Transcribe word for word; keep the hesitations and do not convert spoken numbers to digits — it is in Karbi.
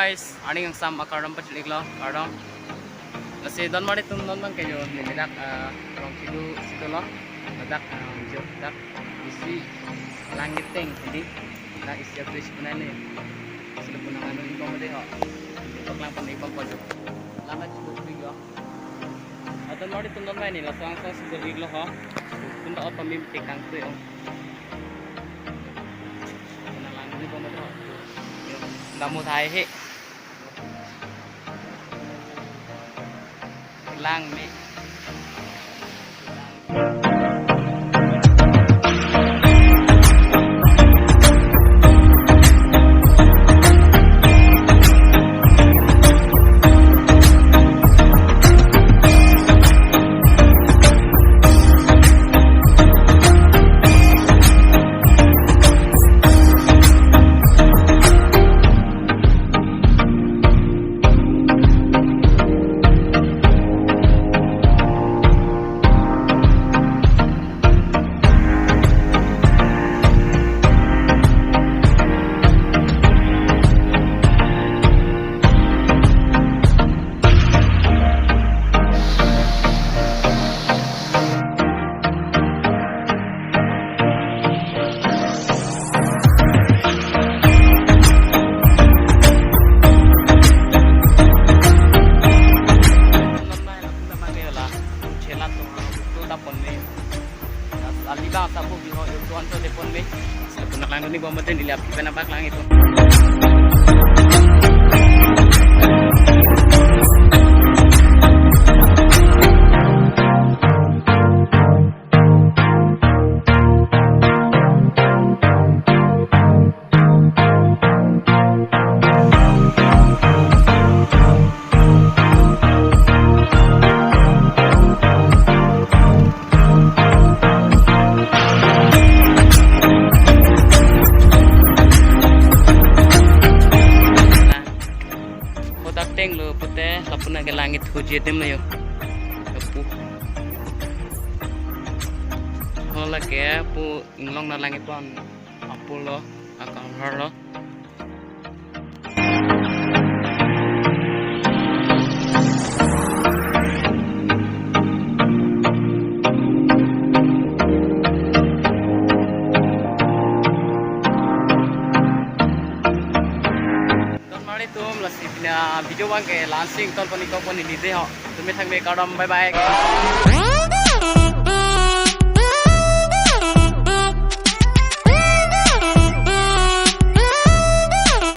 Guys, arni kangsam akardom pachini-iklo, kardom. Lasi donmari atum non abang ke jo neli dak, ah, Rongkhilu si dolo. Ladak, ah, jo dak isi langit teng ini. Dak isi bridge puna ni. Sila puna nganu ibom dei ho. Paklang pun ibom pon jo. Lama cukup big yo. Donmari atum donmari ni laso angsong si jali-iklo ho. Atum ta ot pamim tekang tu ong. Puna lang ni ibom dei ho. Yo, damu thai he. Lang me. Alibang sabu biho yo tuan to depon me. Sila puna lang ni bom den, ili api pen abak lang itu. Kodak tenglo pute, lapu na ke langit huji adim lo yo. Lapu. Hola ke pu inglong na langit pon. Apul lo, akang har lo. Donmari atum, lasi pini avideo abang ke la-an si ington pon-ikpo pon neli dei ho. Tumi thangme, kardom, bye bye.